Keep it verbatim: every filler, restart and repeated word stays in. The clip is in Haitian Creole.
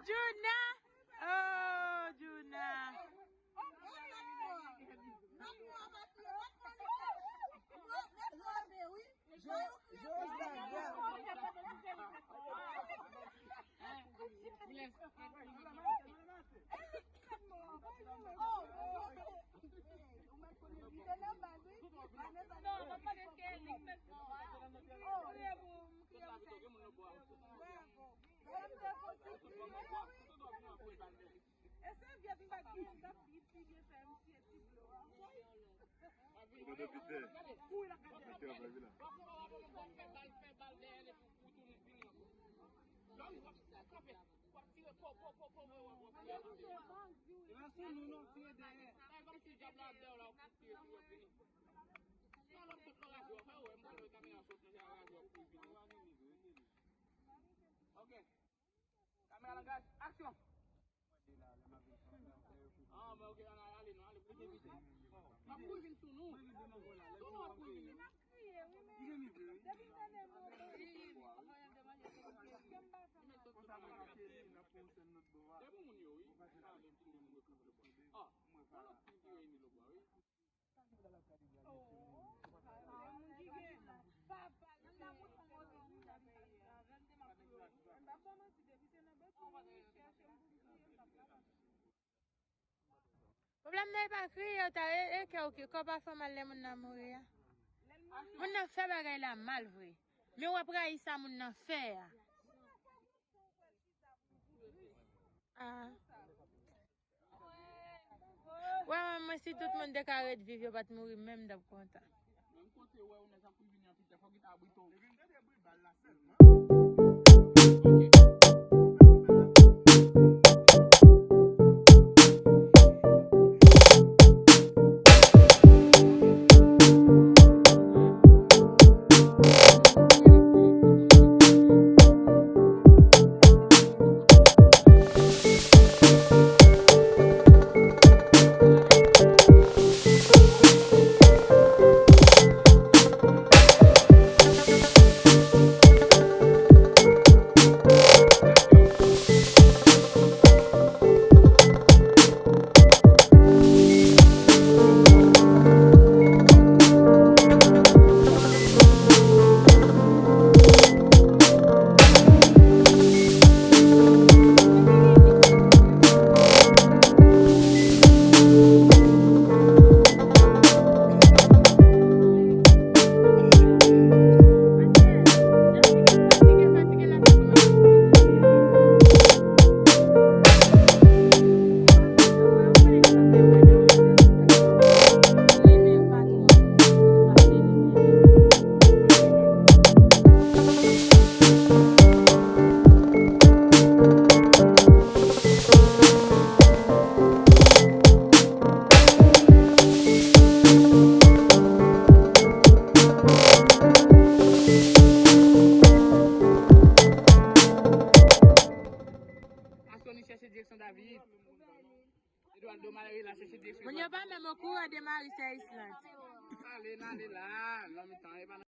Juna! Oh, Juna! Ok. Kamera langaj, aksyon! Ah, men ok, ann ale, ann ale non, ale, pou vite. M ap kouri vin sou nou. Sou nou m ap kouri vin. Depi moun yo, wi. Ah, yon lòt moun ki reyini lòt bò, wi. Pwoblèm nan e pa kriye, yo ta e, e kè w ki, kò pa fè mal lè moun nan mouri a. Moun nan fè bagay la mal vre. Men w ap rayi sa moun nan fè a. Ah. Wè, mwen, si tout moun te ka ret viv, yo pa t mouri menm, m t ap kontan. Menm kote, wè, ou nèg ap ri vini an pita, fòk li ta abite w. Asyoni chèche direksyon David. Eduardo Marie la chèche direksyon. Moun yo pa menm okouran de Marie sè Island. Ale, n ale la, nan mitan, e pa nan